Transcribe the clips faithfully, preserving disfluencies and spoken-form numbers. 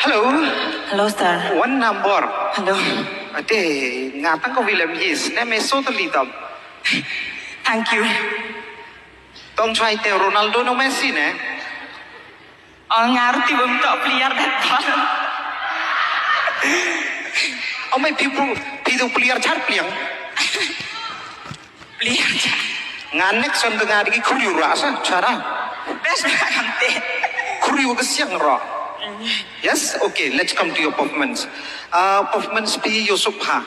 Hello. Hello, sir. One number. Hello. Ate, nga tang ko William Yes, ne me so to litam. Thank you. Tong chai te Ronaldo no Messi ne. Oh, nga ruti bum to player that ball. Oh, my people, people player char pliang. Player char. Nga next on nga digi khuri ura sa chara. Best ba kamte. Khuri wa kesiang ro. Yes, okay, let's come to your performance. Uh, performance pi Yusuf ha.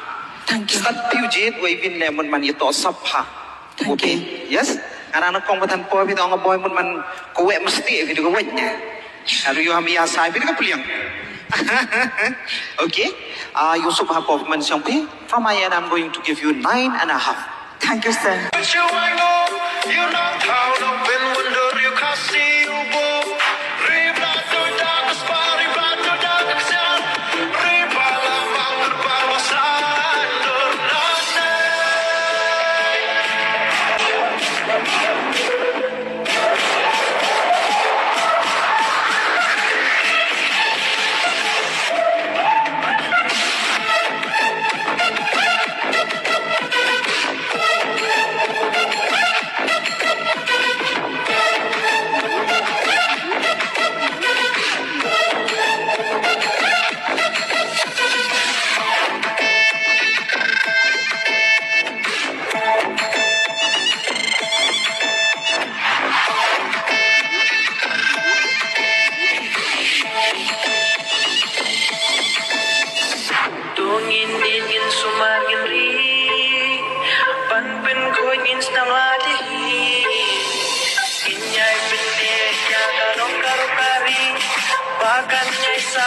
Thank you. Start pi ujit wa ibin lemon man ito sap ha. Thank you. Yes. Nga na kong batan po bit ong boy mun man ko wek mesti bit ko wek nya. Aru yo ham ya sai bit ko pliang. Okay. Ah, Yusuf ha performance yang pi. From my end, I'm going to give you nine and a half. Thank you, sir. Tungin din gin sumar gin ri. Pan pen ko gin snam ladi. Gin nyai pin de ya karong karong kari. Bakan nyai sa